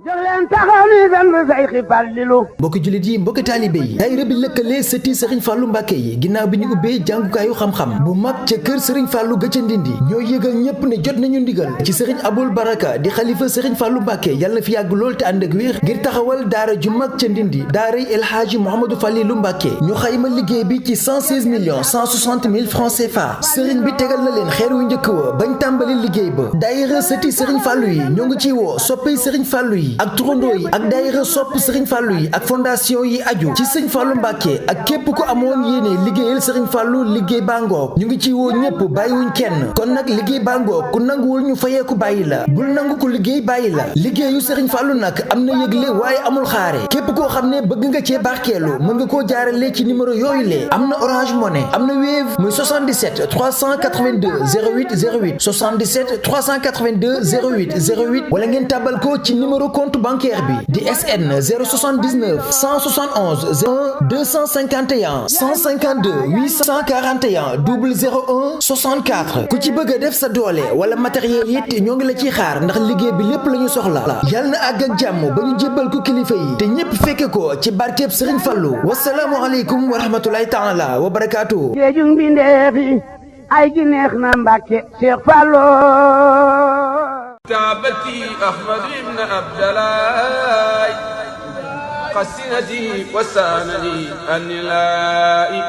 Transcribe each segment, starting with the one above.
jóg leen taxaw ni benn Seyxi Fàllilu mbokki jullit yi mbokki taalibe yi daayira bi lëkkale sëti Sëriñ Fàllu Mbàkke yi ginnaaw bi ñu ubbee jàngukaayu xam-xam bu mag ca kër Sëriñ Fàllu ga ca Ndindi ñoo yëgal ñépp ne jot nañu ndigal ci Sëriñ Abul Baraka di xalifa Sëriñ Fàllu Mbàkke yàlla na fi yàgg lool te ànd ak wér ngir taxawal daara ju mag ca Ndindi daaray El Hadji Mouhamadou Falilu Mbàkke ñu xayma liggéey bi ci 116 millions 160 mille francs CFA sëriñ bi tegal na leen xeer wu njëkk wa bañ tàmbali liggéey ba daayira sëti Sëriñ Fàllu yi ñoo ngi ciy woo soppey Sëriñ Fàllu yi ak turandoo yi ak daayira sopp Sëriñ Fàllu yi ak fondation yi aju ci Sëriñ Fàllu Mbàkke ak képp ku amoon yéene liggéeyal Sëriñ Fàllu liggéey bàngoog ñu ngi ci woo ñépp bàyyiwuñ kenn kon nag liggéey bàngoog ku nanguwul ñu fayeeku bàyyi la bul nangu ko liggéey bàyyi la liggéeyu Sëriñ Fàllu nag am na yëgle waaye amul xaare képp koo xam ne bëgg nga cee barkeelu mën nga koo jaarale ci numéro yooyu lee am na Orange Money am na Wave muy 77 382 08 08 77 382 08 08 wala ngeen tàbbal ko ci numéro compte bancaire bi di SN 079 171 01 251 152 841 001 64 ku ci bëgg a def sa doole wala matériel it ñoo ngi la ciy xaar ndax liggéey bi lépp la ñu soxla yàlla na àgg ak jàmm ba ñu jébbal ko kilifa yi te ñépp fekke ko ci barkeeb Sëriñ Fallu wasalaamu aleykum wa rahmatullahi taala wa barakaatu géejug mbindeefi ay gi neex na Mbàkke Seex Fallu كعبتي أحمد بن عبد الله قسنتي وسانني النلائي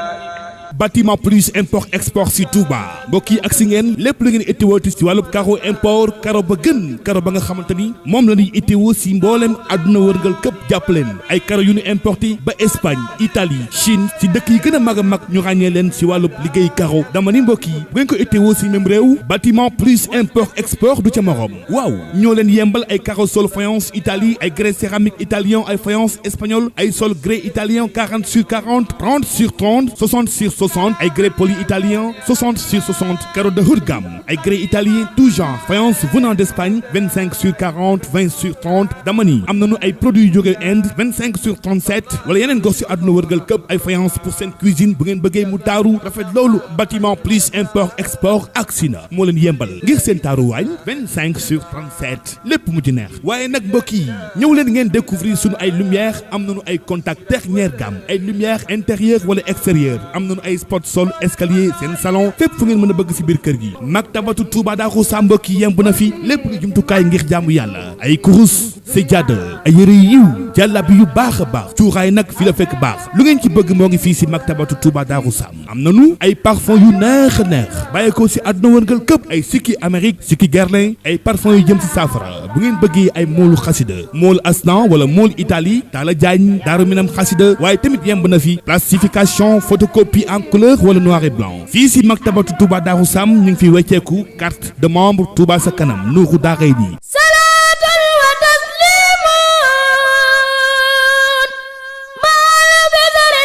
bâtiment plus import export si Touba mbokk yi ak si ngeen lépp lu ngeen itteewooti si wàllub caro import caro ba gën caro ba nga xamante ni moom la ñuy itteewoo si mbooleem àdduna wërngal këpp jàppaleen ay caro yu ñu importé ba Espagne Italie Chine si dëkk yi gën a mag ñu ràññee leen si wàllub liggéey caro dama ni mbokk yi bu ngeen ko itteewoo si même réew bâtiment plus import export du ca morom waaw ñoo leen yembal ay caro sol faïence Italie ay grès céramique italien ay faïence espagnol ay sol grès italien 40 sur 40 30 sur 30 60 sur 60 ay grès poli italien 60 sur 60 carreaux de haut de gamme ay grès italien tout genre faïence venant d'Espagne 25 sur 40 20 sur 30 dama ni am nañu ay produits yu jóge Inde 25 sur 37 wala yeneen gox ci àdduna wërgal këpp ay faïence pour seen cuisine bu ngeen bëggee mu taaru rafet loolu bâtiment plus import export ak sina moo leen yembal ngir seen taaru waañ 25 sur 37 lépp mu ci neex waaye nag mbokk yi ñëw leen ngeen découvrir sunu ay lumière am nañu ay contact dernière gamme ay lumière intérieure wala extérieure am nañu ay spot sol escalier seen salon fépp fu ngeen mën a bëgg ci biir kër gi maktabatu Touba Darou Sam mbokk yi yemb na fi lépp lu jumtukaay ngir jaamu yàlla ay kurus sajjaada ay yëre yiw jàllabi yu baax a baax cuuraay nag fi la fekk baax lu ngeen ci bëgg moo ngi fii ci maktabatu Touba Darou Sam am nanu ay parfum yu neex a neex bàyyi ko ci àdduna wërngal këpp ay sikki Amérique sikki Guerlain ay parfum yu jëm ci saafara bu ngeen bëggee ay moolu xasida moolu Asnan wala moolu Italie Talla Diagne Daaru Minam xasida waaye tamit yemb na fi plastification photocopie en couleur wala noir et blanc fii si maktabatu Touba Darou Sam ñu ngi fi wecceeku carte de membre Touba sa kanam nuuru daaray nii salaatan wa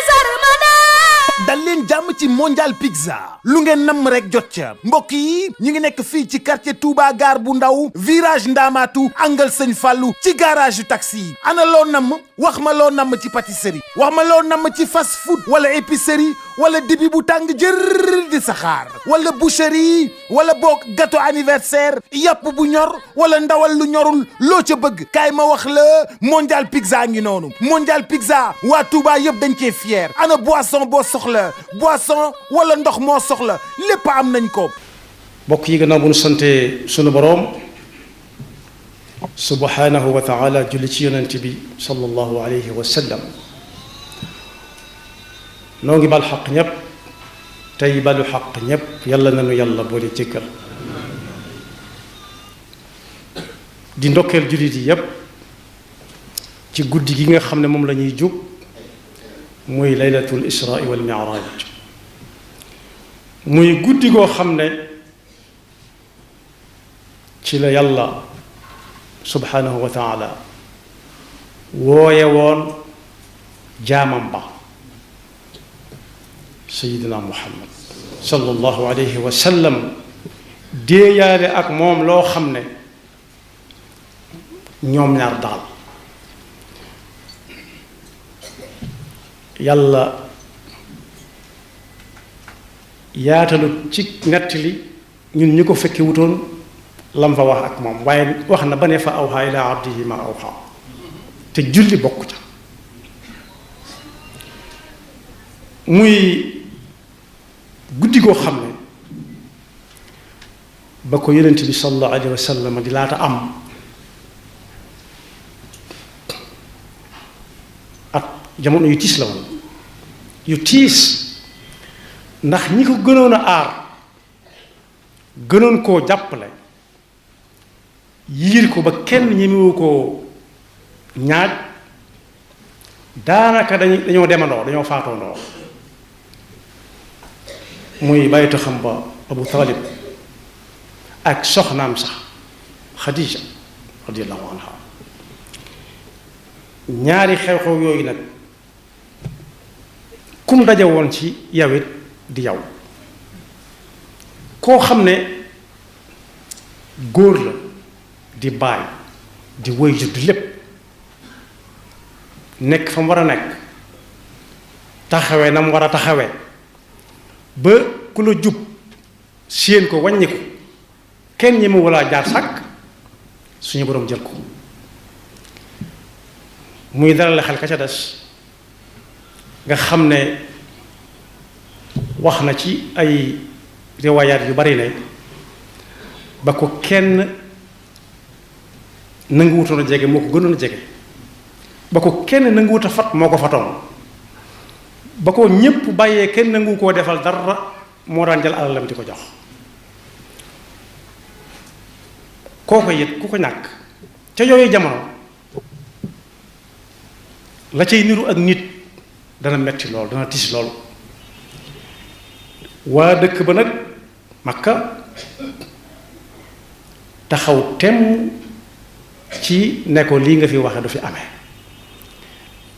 tasliman dal leen jàmm ci mondial pizza lu ngeen namm rek jot ca mbokk yi ñu ngi nekk fii ci quartier Touba gare bu ndaw virage Ndamatu angle Sëñ Fallu ci garage yu taxi yi ana loo namm wax ma loo namm ci pâtisserie wax ma loo namm ci fast food wala épicerie wala dibi bu tàng jër di saxaar wala boucherie wala boog gâteau anniversaire yàpp bu ñor wala ndawal lu ñorul loo ca bëgg kaay ma wax la mondial pizza ngi noonu mondial pizza waa Touba yëpp dañ cee fier ana boisson boo soxla boisson wala ndox moo soxla lépp am nañ ko. mbokk yi gannaaw bu ñu sante sunu boroom subhanahu wa taala julli ci yonent bi sallallahu alayhi wa sallam noo ngi bal xaq ñépp tey balu xaq ñépp yàlla nanu yàlla boole jéggal di ndokkeel jullit yi yépp ci guddi gi nga xam ne moom la ñuy jóg muy laylatul israa wal mi'raaj muy guddi goo xam ne ci la yàlla subhanahu wa taala wooye woon jaamam ba sayidina muhammad sallallahu alayhi wa sallam déeyaale ak moom loo xam ne ñoom ñaar daal yàlla yaatalu ci nettali ñun ñi ko fekke wutoon lam fa wax ak moom waaye wax na ba ne fa awhaa ilaa abdihi ma awhaa te julli bokku ca muy guddi goo xam ne ba ko yonent bi sallallahu alayhi wa sallam di laata am ak jamono yu tiis la woon yu tiis ndax ñi ko gënoon a aar gënoon koo jàppale yiir ko ba kenn ñemewu koo ñaaj daanaka dañoo demandoo dañoo faatoondoo muy bàyyi xam ba Abu Talib ak soxnaam sax Xadija radiyallahu anha ñaari xew-xew yooyu nag kum daje woon ci yawit di yow koo xam ne góor la di baay di waajur di lépp nekk fa mu war a nekk taxawee na mu war a taxawee ba ku la jub séen ko wàññi ko kenn ñi mu walla jaar sàkk suñu boroom jël ko muy dalal xel ka ca des nga xam ne wax na ci ay riwaayaat yu bari ne ba ko kenn nanguwutoon a jege moo ko gënoon a jege ba ko kenn nanguwut a fat moo ko fatoon ba ko ñépp bàyyee kenn nangu koo defal dara moo daan jël alalam di ko jox kooko it ku ko ñàkk ca yooyu jamono la cay niru ak nit dana metti lool dana tis lool waa dëkk ba nag Makka taxaw temm ci ne ko lii nga fi waxe du fi amee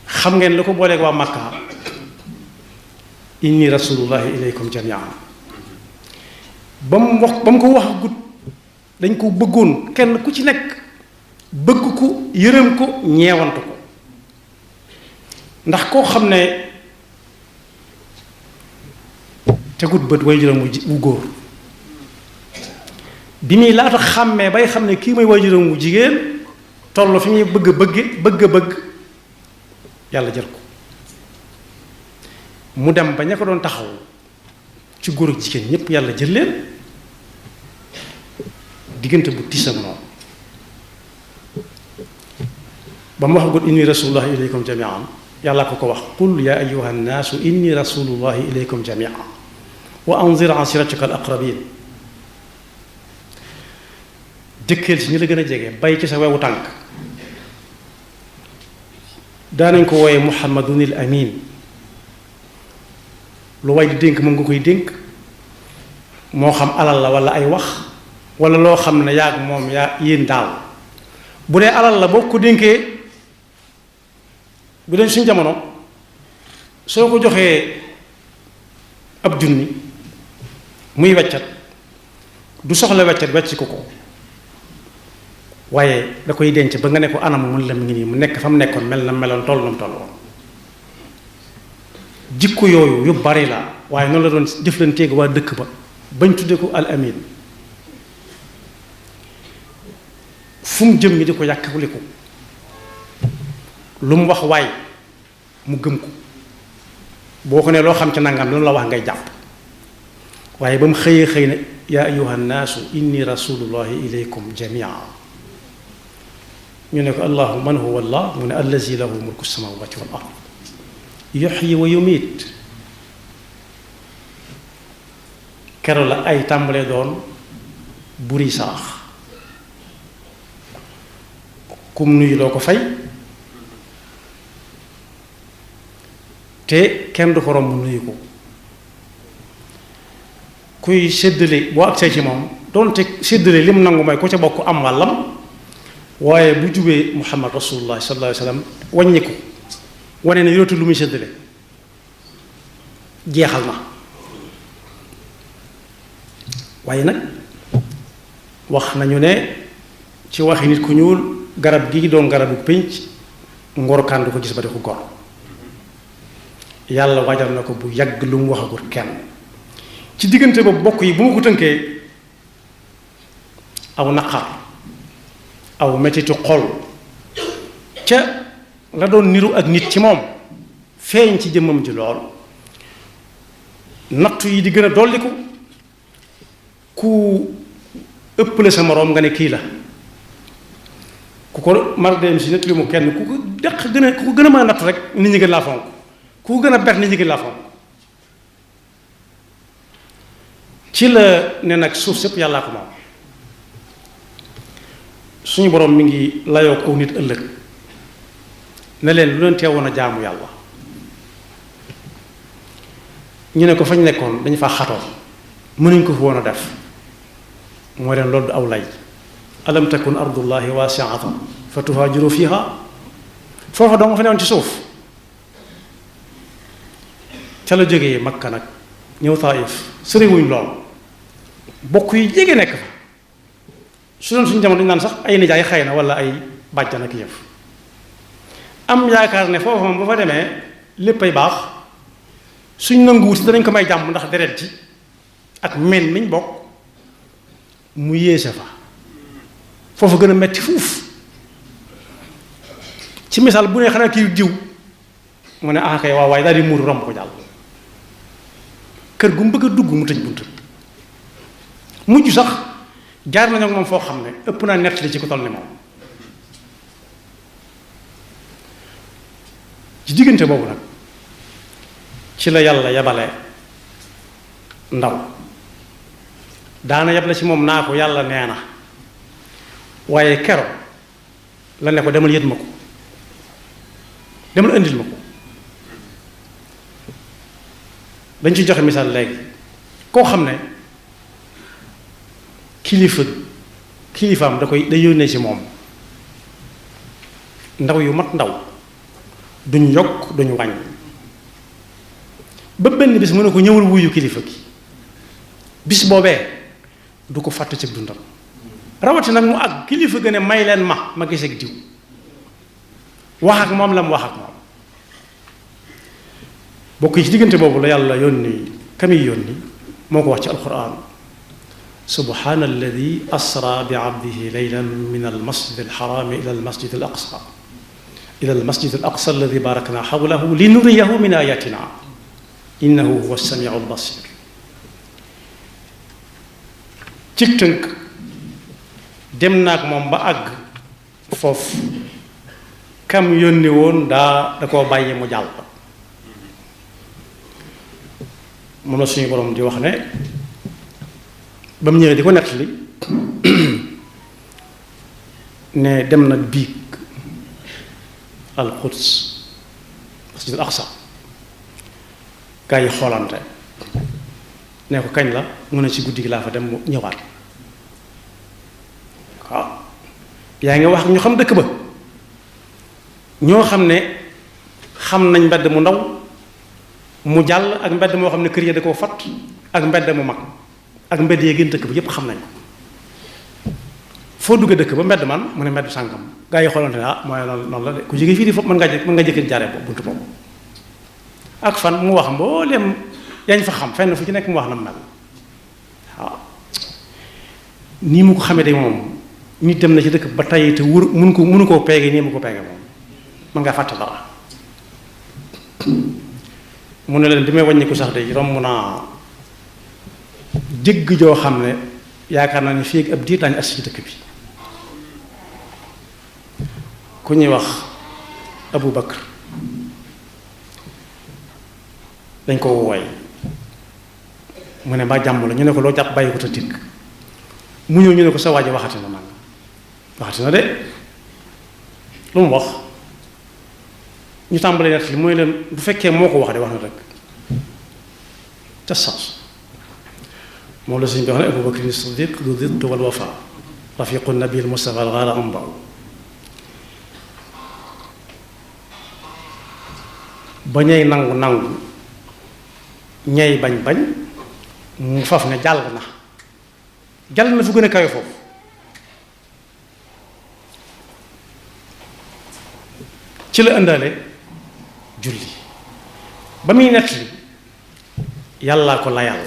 xam ngeen lu ko booleeg waa Makka inni rasulullahi ilaykum jamian ba mu ko wax gut dañ ko bëggoon kenn ku ci nekk bëgg ko yërëm ko ñeewant ko ndax koo xam ne tegut bët way juróom wu góor bi muy laata xàmmee bay xam ne kii mooy way juróom wu jigéen toll fi ñuy bëgg yàlla jël ko mu dem ba ña ko doon taxaw ci góor ak jigéen ñépp yàlla jël leen diggante bu tiis ak noonu ba mu wax gut inni rasulullahi ilaykum jamian yàlla ko wax qul ya ayyuha nnaasu inni rasulullahi ilaykum jamian wa anzir asiratika al aqrabin jëkkeel si ñi la gën a jege bay ci sa wewu tànk daanañ ko wooye muhammadunil amin lu way di dénk moom nga koy dénk moo xam alal la wala ay wax wala loo xam ne yaag moom yaa yéen daal bu dee alal la boo ko dénkee bu dee suñ jamono soo ko joxee ab junni muy weccat du soxla weccat wecc ko waaye da koy denc ba nga ne ko anam mun la mu ngi nii mu nekk fa mu nekkoon mel na meloon toll na mu toll woon jikko yooyu yu bari la waaye noonu la doon jëflanteeg waa dëkk ba bañ tudde ko al amin fu mu jëm ñi di ko yàkkaliku lu mu wax waay mu gëm ko boo ko ne loo xam ci nangam loolu la wax ngay jàpp waaye ba mu xëyee xëy na yaa ayuha nnaasu inni rasulullahi ilaykum jamia ñu ne ko allahu man huwa allah mu ne allazi lahu mulku samawati wal ard yuxyi wa yumiit kero la ay tàmbalee doon buri sarax kum nuyu doo ko fay te kenn du ko romb nuyu ko kuy séddale boo agsee ci moom doonte séddale lim nangu may ko ca bokk am wàllam waaye bu jubee muhammad rasulullah sallallahu alayhi wa sallam wàññi ko wane ne yootu lu muy séddale jeexal na waaye nag wax nañu ne ci waxi nit ku ñuul garab gi doon garabu pénc ngorkaan du ko gis ba di ko gor yàlla waajal na ko bu yàgg lu mu waxagul kenn ci diggante boobu bokk yi bu ma ko tënkee aw naqar aw mettitu xol ca la doon niru ak nit ci moom feeñ ci jëmmam ji lool nattu yi di gën a dolliku ku ëppale sa moroom nga ne kii la ku ko mar dem si nett li mu kenn ku ko deq gën a ku ko gën a mën a natt rek nit ñi gën laa fonk ku ko gën a ber nit ñi gën laa fonk ci la ne nag suuf sépp yàllaa ko moom suñu borom mi ngi layoo ko aw nit ëllëg ne leen lu leen teewoon a jaamu yàlla ñu ne ko fañ nekkoon dañu faa xatoon mënuñ ko fi woon a def mooy leen loolu du aw lay alam takun ardullahi wasi'atan fa tuhaajiru fiha foofa doo nga fa newoon ci suuf ca la jógee Makka nag ñëw Taif soriwuñ lool bokk yi jege nekk fa su doon suñu jamono dañu naan sax ay nijaay xëy na wala ay bàjjan ak yëf am yaakaar ne foofu moom ba fa demee lépp ay baax suñ nanguwut si danañ ko may jàmm ndax deret ji ak men miñ bokk mu yéese fa foofu gën a metti fuuf ci misaal bu ne xanaa kii diw mu ne ah kay waaw waaye daal di muuru romb ko jàll kër gu mu bëgg a dugg mu tëj bunt mujj sax jaar nañu ak moom foo xam ne ëpp naa nettali ci ko toll ni moom ci diggante boobu nag ci la yàlla yabale ndaw daana yabale ci moom naa ko yàlla nee na waaye kero la ne ko demal yët ma ko demal indil ma ko dañ ci joxe misaal léegi koo xam ne kilifaam da yónnee ci moom ndaw yu mat ndaw duñ yokk duñ wàññ ba benn bis mu ne ko ñëwul wuyu kilifa gi bis boobee du ko fàtte ci dundam rawati nag mu ak kilifa gën a may leen ma gis ak diw wax ak moom la mu wax ak moom bokk yi ci diggante boobu la yàlla yónni kami yónni moo ko wax ci alquran subhana alladi asra bi abdihi laylan min almasjid alxarami ila almasjid alaqsa alladi barakna xawlahu linuriyahu min ayatina innahu huwa alsamiu albasir cig tënk dem naag moom ba àgg foofu kam yónni woon da koo bàyyi mu jàll moom la suñu borom di wax ne ba mu ñëwee di ko nettali ne dem na biig al Quds masjid al Aqsa gaa yi xoolante ne ko kañ la mu ne ci guddi gi laa fa dem mu ñëwaat waaw yaa ngi wax ñu xam dëkk ba ñoo xam ne xam nañ mbedd mu ndaw mu jàll ak mbedd moo xam ne kër yi da koo fat ak mbedd mu mag ak mbedd yee gën dëkk ba yépp xam nañ ko foo dugg dëkk ba mbedd man mu ne mbedd sàngam gaa yi xoolante ne ah mooy noonu la de ku jógee fii di foofu mën nga jëkkën jaaree boobu buntu boobu ak fan mu wax mbooleem yañ fa xam fenn fu ci nekk mu wax na mel waaw nii mu ko xamee de moom nit dem na ci dëkk ba tey te wur mënu koo peege nii mu ko peege moom mën nga fàtte dara mu ne leen bi may wàññiku sax de romb naa jëgg joo xam ne yaakaar naa ne fii ak ab diir daañu agsi ci dëkk bi ku ñuy wax Abu Bakr dañ ko woy mu ne mbaa jàmm la ñu ne ko loo jàpp bàyyi ko te dikk mu ñëw ñu ne ko sa waa ji waxati na man waxati na de lu mu wax ñu tàmbalee nett li mooy leen bu fekkee moo ko wax de wax na rek ca saas moom la suñ bi wax ne Abu Bakr Siddiq du ditt wal wafa rafiqu nabil Mustafa al ghara am baw ba ñay nangu ñay bañ mu faf ne jàll na fu gën a kawe foofu ci la ëndaale julli ba muy nett li yàllaa ko layal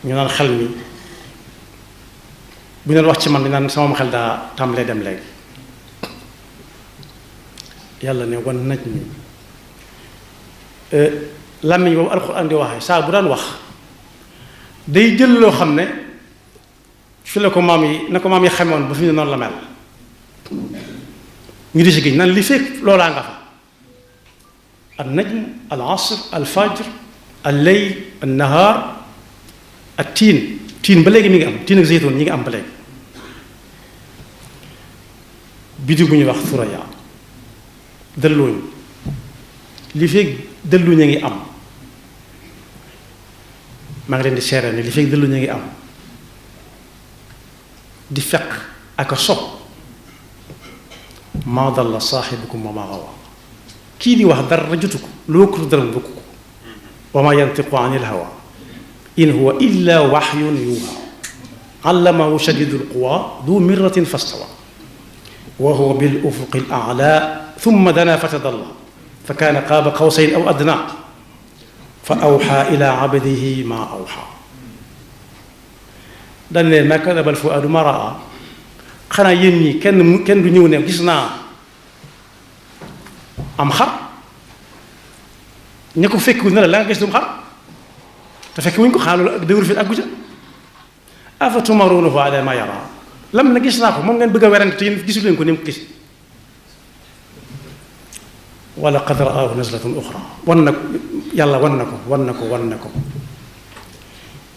ñu naan xel mi bu ñu doon wax ci man di naan sama xel daa tàmbalee dem léegi yàlla ne wan najmi làmmiñ boobu alxuraan di waxee saa bu daan wax day jël loo xam ne fi la ko maam yi na ko maam yi xamoon ba fi ne noonu la mel ñu di si giñ nan li fekk loolaa nga fa al najm al asr al fajr al layl al nahaar ak tiin ba léegi mi ngi am tiin ak zeytoon ñi ngi am ba léegi biddiw bu ñuy wax Thuraya dëllooñ li fekk dëlluñ a ngi am maa ngi leen di seeral ni li fekk dëlluñ a ngi am di fekk ak a sob maa dalla saaxibukum wa maa gawa kii di wax dara jotu ko loo ko dara bëgg ko wa maa yantiqu anil hawa in huwa illa waxyun yuuxa allamahu shadidul quwa du mirratin fastawa wa huwa bil ufuqi al a'la thumma dana fatadalla fa kaana qaaba qawsayn aw adnaa fa awxaa ilaa abdihi maa awxaa dañ leen maa kadaba al-fuaadu maa raa xanaa yéen ñi kenn du ñëw ne gis naa am xar ña ko fekk ne la nga gis du xar te fekk wuñ ko xanaa loolu ak dëgër fi àggu ca afa tumaruunahu alaa maa yaraa lam na gis naa ko moom ngeen bëgg a werante te yéen gisu leen ko ni mu ko gis wala qad raahu nazlatan uxra wan na yàlla wan na ko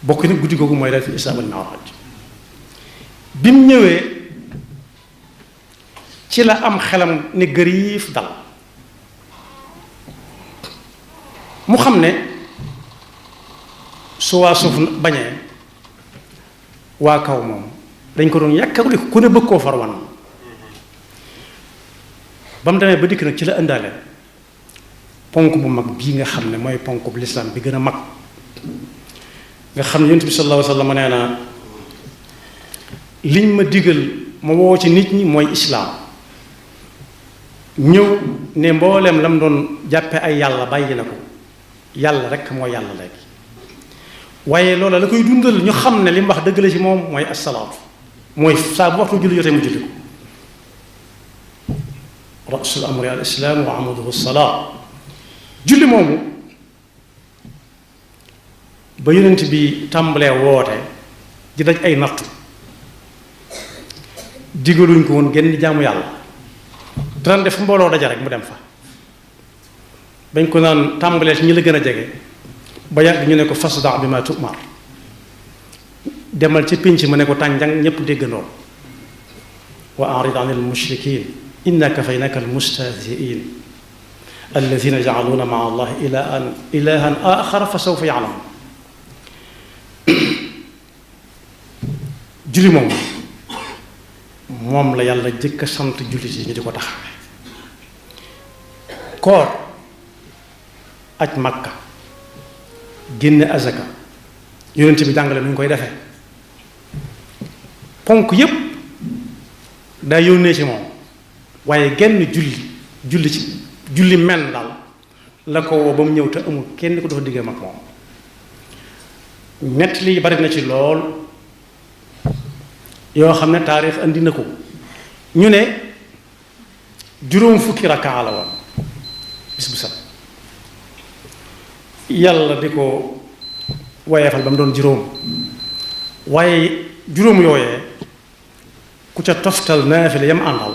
bokk na guddi googu mooy laylatul israa wal mi'raaj bi mu ñëwee ci la am xelam ne gëriif dal mu xam ne su waa suuf bañee waa kaw moom dañ ko doon yàkkali ku ne bëgg koo far wan ba mu demee ba dikk nag ci la ëndaale ponk bu mag bii nga xam ne mooy ponk bu lislaam bi gën a mag nga xam ne yonent bi sallallahu alayhi wa sallam nee na liñ ma digal ma woo ci nit ñi mooy islaam ñëw ne mbooleem la mu doon jàppe ay yàlla bàyyi na ko yàlla rek mooy yàlla léegi waaye loola la koy dundal ñu xam ne li mu wax dëgg la ci moom mooy assalaatu mooy saa bu waxtu julli jotee mu julli ko rasul amri al islaam wa amuduhu salaa julli moomu ba yonent bi tàmbalee woote di daj ay nattu digaluñ ko woon genn jaamu yàlla daan def mbooloo daja rek mu dem fa bañ ko naan tàmbalee ci ñi la gën a jege ba yàgg ñu ne ko fasda bi ma tu'mar demal ci pénc ma ne ko tànjang ñépp déggandoo wa a'rid anil mushrikin inna kafaynaka al mustahzi'in alladhina ja'aluna ma'a allahi ilahan akhar fa sawfa ya'lamun julli moom la yàlla jëkk a sant jullit yi ñu di ko taxawee koor aj makka génne azaka yonent bi jàngale nu ñu koy defee ponk yépp daa yónnee ci moom waaye genn julli menn daal la ko woo ba mu ñëw te amul kenn ko dafa diggam ak moom nett lii bari na ci lool yoo xam ne taarix andi na ko ñu ne juróom fukki rakkaa la woon bis bu set yàlla di ko woyefal ba mu doon juróom waaye juróom yooyee ku ca toftal naafile yam àndal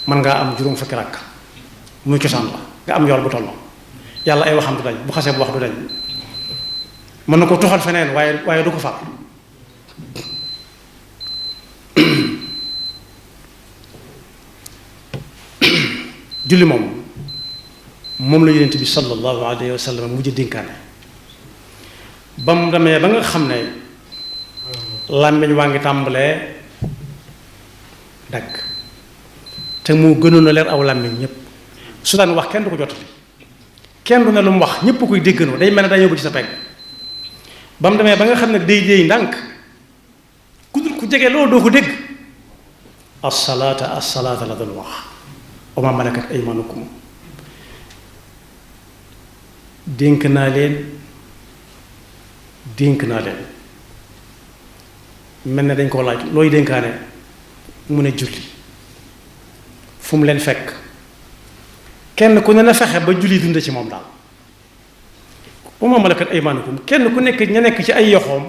mën ngaa am juróom fukki rakk muy cosaan la nga am yool bu toll yàlla ay waxam du dañ bu xasee bu wax du dañ mën na ko toxal feneen waaye du ko fàtt julli moom la yonent bi sallallahu alayhi wa sallam mujj dénkaane ba mu demee ba nga xam ne làmmiñ waa ngi tàmbalee dagg te mu gënoon a leer aw làmmiñ ñépp su daan wax kenn du ko jottali kenn du ne lu mu wax ñépp koy déggandoo day mel ne day yóbbu ci sa pegg ba mu demee ba nga xam ne day déey ndànk ku jege loolu doo ko dégg as-salaata la doon wax wa maa malakat aymanukum dénk naa leen mel ne dañ koo laaj looy dénkaane mu ne julli fu mu leen fekk kenn ku ne na fexe ba julli dund ci moom daal wa maa malakat aymaanukum kenn ku nekk ña nekk ci ay yoxoom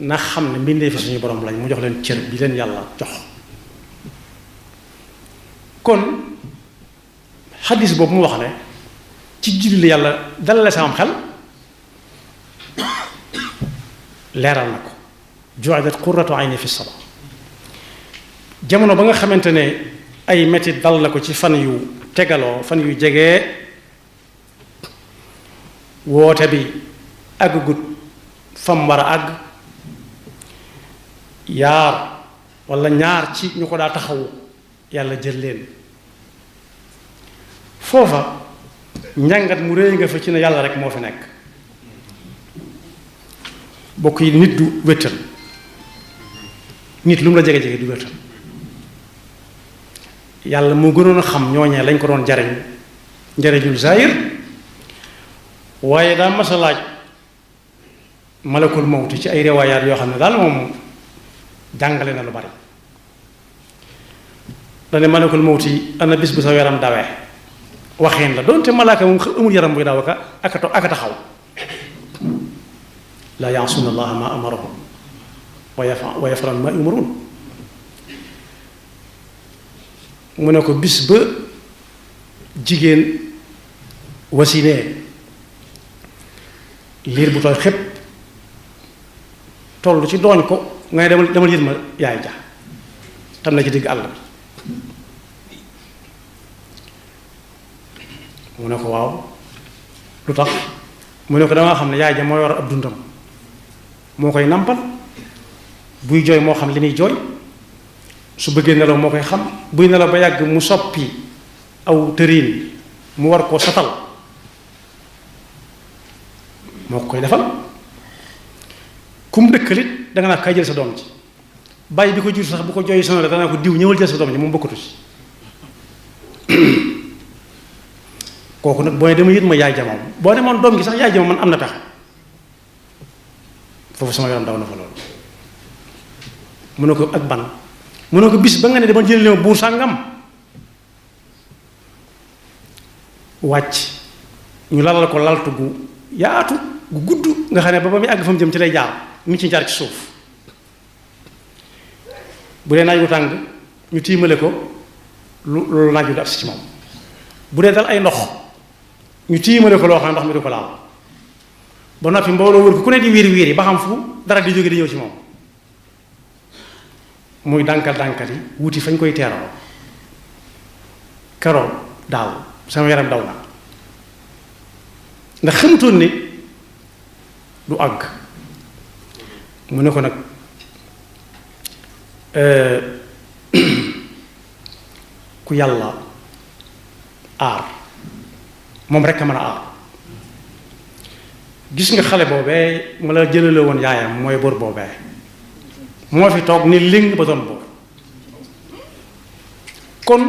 na xam ne mbindee fi suñu borom lañ mu jox leen cër bi leen yàlla jox. kon xadis boobu mu wax ne ci julli la yàlla dalale sama xel leeral na ko ju'ilat qurratu ayni fi salaa jamono ba nga xamante ne ay metit dal na ko ci fan yu tegaloo fan yu jege woote bi àggut fam war a àgg yaar walla ñaar ci ñu ko daa taxawu yàlla jël leen foofa njàngat mu réy nga fa ci ne yàlla rek moo fi nekk bokk yi nit du wéttal nit lu mu la jege jege du wéttal yàlla moo gënoon a xam ñooñee lañ ko doon jariñ njariñul zahir waaye daa mas a laaj malakul mawti ci ay riwaayaat yoo xam ne daal moom jàngale na lu bari dane malakul mawti ana bis bu sa yaram dawee waxeen la doonte malaaka moom amul yaram buy daw aka taxaw laa yaasuuna allaha ma amarahum wa yafaluuna ma yumaruun mu ne ko bis ba jigéen wasinee liir bu tooy xépp toll ci dooñ ko nga ne demal yët ma yaay ja tam na ci digg àll bi mu ne ko waaw lu tax mu ne ko damaa xam ne yaay ja moo yor ab dundam moo koy nampal buy jooy moo xam li muy jooy su bëggee nelaw moo koy xam buy nelaw ba yàgg mu soppi aw tëriin mu war koo satal moo ko koy defal kum dëkkalit danga naa kay jël sa doom ci bàyyi bi ko jur sax bu ko jooy sonore danaa ko diw ñëwal jël sa doom ji moom bokkatu ci kooku nag boo ne dama yët ma yaay jamoom boo demoon doom gi sax yaay jamoom man am na pexe foofu sama yaram daw na fa loolu mu ne ko ak ban mu ne ko bis ba nga ne dama jëlee ma buur sàngam wàcc ñu lalal ko laltu gu yaatu gu gudd nga xam ne ba muy àgg fa mu jëm ci lay jaar mi ci jaar ci suuf bu dee naaj wu tàng ñu tiimale ko loolu naaj wu du agsi ci moom bu dee dal ay ndox ñu tiimale ko loo xam ne ndox mi du ko laal ba noppi mbooloo wër ko ku ne di wiiri wiiri ba xam fu dara di jóge di ñëw ci moom muy dànkal dànkal yi wuti fañ koy teeroo keroog daaw sama yaram daw na ndax xamutoon ni du àgg mu ne ko nag ku yàlla aar moom rekk a mën a aar gis nga xale boobee mu la jëlale woon yaayam mooy bor boobee moo fi toog ni ling ba doon bor kon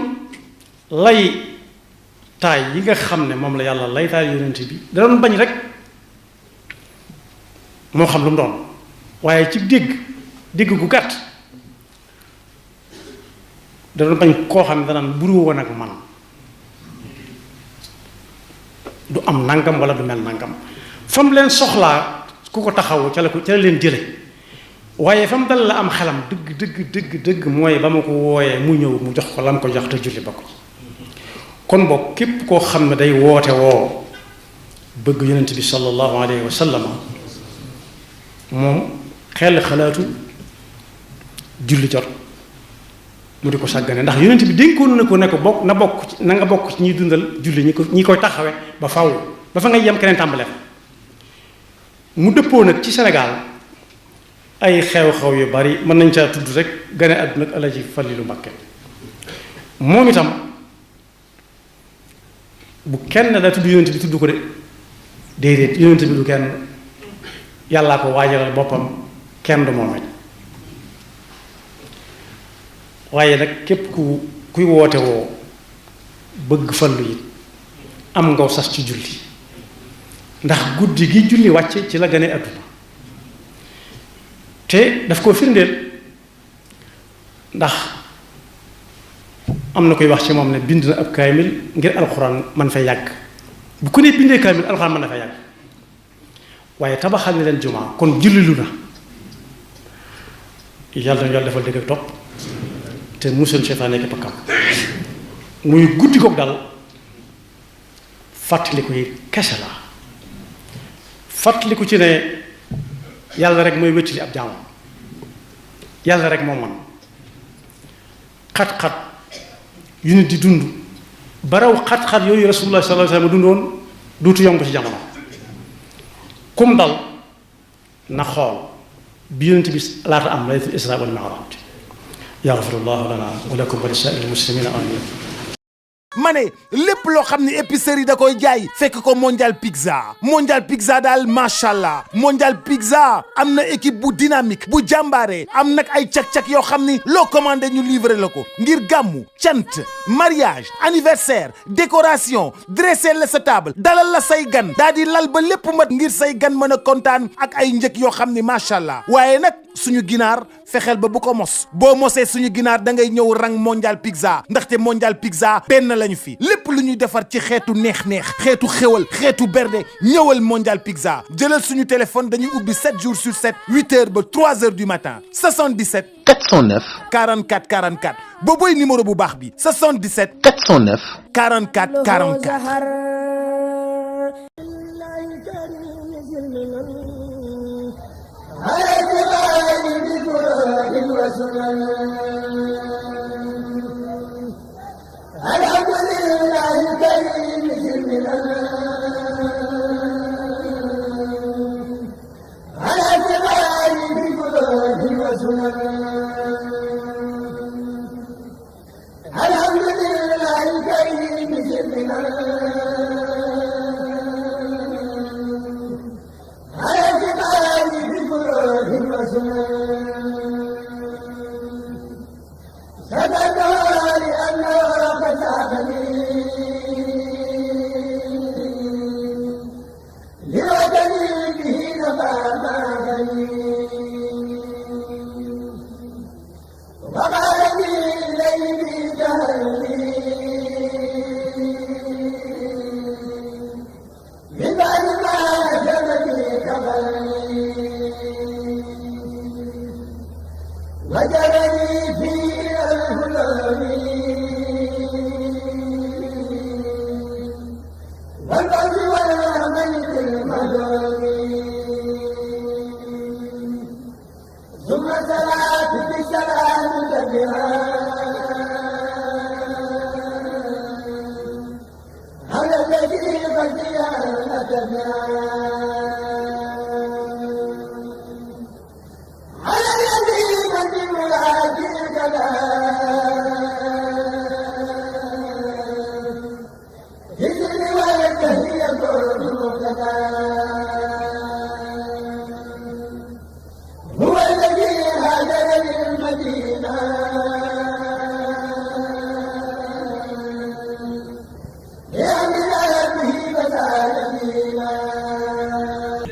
lay taay yi nga xam ne moom la yàlla lay taay yonent bi da doon bañ rek moo xam lu mu doon waaye ci dégg gu gàtt da doon bañ koo xam ne danaan buru woon ak man du am nangam wala du mel nangam fa mu leen soxlaa ku ko taxawu ca la leen jële waaye fa mu dal la am xelam dëgg mooy ba ma ko wooyee mu ñëw mu jox ko la mu ko jox te julli ba ko kon boog képp koo xam ne day woote woo bëgg yonent bi sallallahu alayhi wa sallam moom xel xalaatu julli jot mu di ko sàggane ndax yonent bi dénkoon na ko ne ko bokk na nga bokk ci ñuy dundal julli ñi koy taxawe ba faw ba fa ngay yem keneen tàmbale mu dëppoo nag ci Sénégal ay xew-xew yu bari mën nañ caa tudd rek gane àdduna ak Alaaji Falilu Mbàkke moom itam bu kenn daa tudd yonent bi tudd ko de déedéet yonent bi du kenn yàllaa ko waajalal boppam kenn du moom it waaye nag képp kuy woote woo bëgg fallu it am ngaw sas ci julli ndax guddi gi julli wàcce ci la gane àdduna te daf koo firndeel ndax am na koy wax ci moom ne bind na ab kaamil ngir alxuraan man fay yàgg bu ku ne bindee kaamil alxuraan mën na fay yàgg waaye tabaxal ni leen jumaa kon jullilu na yàlla na yàlla defal dëgg ak topp te musal seytaane nekk pakkam muy guddi koog daal fàttaliku yi kese la fàttaliku ci ne yàlla rek mooy wéttali ab jaamam yàlla rek moo man xat-xat yu nit di dund baraw xat-xat yooyu rasulullah sallallahu alayhi wasallam dundoon duutu yomb ci jamono kum dal na xool bi yonent bi laata am laylatul isra wal mi'raj yaghfirullahu lana wa lakum wa li sa'iril muslimina amin ma ne lépp loo xam ne épicerie da koy jaay fekk ko Mondial Pizza daal macha allah Mondial Pizza am na équipe bu dynamique bu jàmbaare am nag ay cak-cak yoo xam ni loo commandé ñu livré la ko ngir gàmmu cant mariage anniversaire décoration dresser la sa table dalal la say gan daa di lal ba lépp mat ngir say gan mën a kontaan ak ay njëg yoo xam ni macha allah waaye nag suñu ginaar fexeel ba bu ko mos boo mosee suñu ginaar da ngay ñëw rang Mondial Pizza ndaxte Mondial Pizza benn lañu fi lépp lu ñuy defar ci xeetu neex-neex xeetu xéwal xeetu berde ñëwal Mondial Pizza jëlal suñu téléphone dañuy ubbi 7 jours sur 7 8h ba 3h du matin 77 409 44 44 booboy numéro bu baax bi 77 409 44 44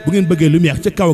bu ngeen bëggee lumière ca kaw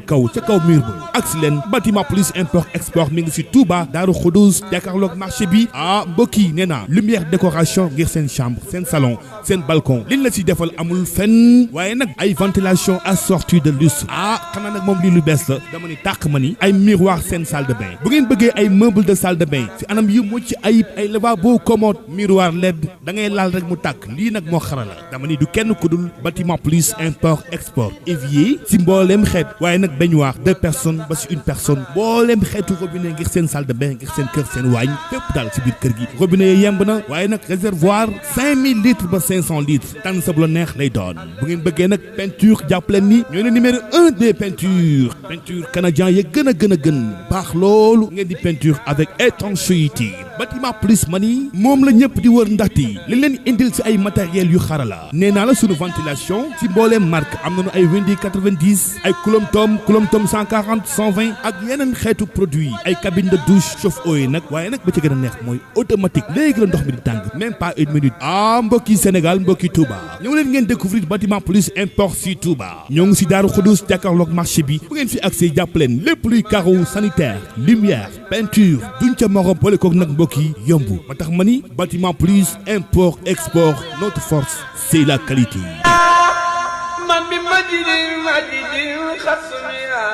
mur ba agsi leen bâtiment plus import export mi ngi ci Touba Daaru Xudoos jàkkaarloog marché bi mbokk yi nee naa lumière décoration ngir seen chambre seen salon seen balcon liñ la ci defal amul fenn waaye nag ay ventilation assortie de lustre xanaa nag moom lii lu bees la dama ni tàq ma ni ay miroir seen salle de bain bu ngeen bëggee ay meuble de salle de bain ci anam yu mucc ayib ay lavabo commode miroir LED da ngay laal rek mu tàkk lii nag moo xarala dama ni du kenn ku dul bâtiment plus import export évier ci mboolem xeet waaye nag baignoire 2 personnes ba ci 1 personne mboolem xeetu robinet ngir seen salle de bain ngir seen kër seen waañ fépp daal ci biir kër gi robinet yi yemb na waaye nag réservoir 5000 litres ba 500 litres tànn sa bu la neex lay doon bu ngeen bëggee nag peinture jàppaleen ni ñooy le numéro 1 des peintures peinture canadien ya gën a gën baax loolu ngeen di peinture avec étanchéité bâtiment plus mani moom la ñëpp di wër ndaxte li leen indil ci ay matériels yu xarala nee naa la sunu ventilation ci mbooleem marque am nañu ay Windi 90 ay Coulomb Tom 140 120 ak yeneen xeetu produit ay cabine de douche chauffe-eau yi nag waaye nag ba ci gën a neex mooy automatique léegi la ndox mi di tàng même pas une minute mbokki Sénégal mbokki Touba ñëw leen ngeen découvrir bâtiment plus import si Touba ñoo ngi si Daaru Xudoos jàkkaarloog marché bi bu ngeen fi accès jàpp leen lépp luy carreau sanitaire lumière peinture duñ ca morom boole kook nag mbokk yi yomb ba tax ma ni bâtiment plus import export notre force c'est la qualité. من بمجد المجد خصمها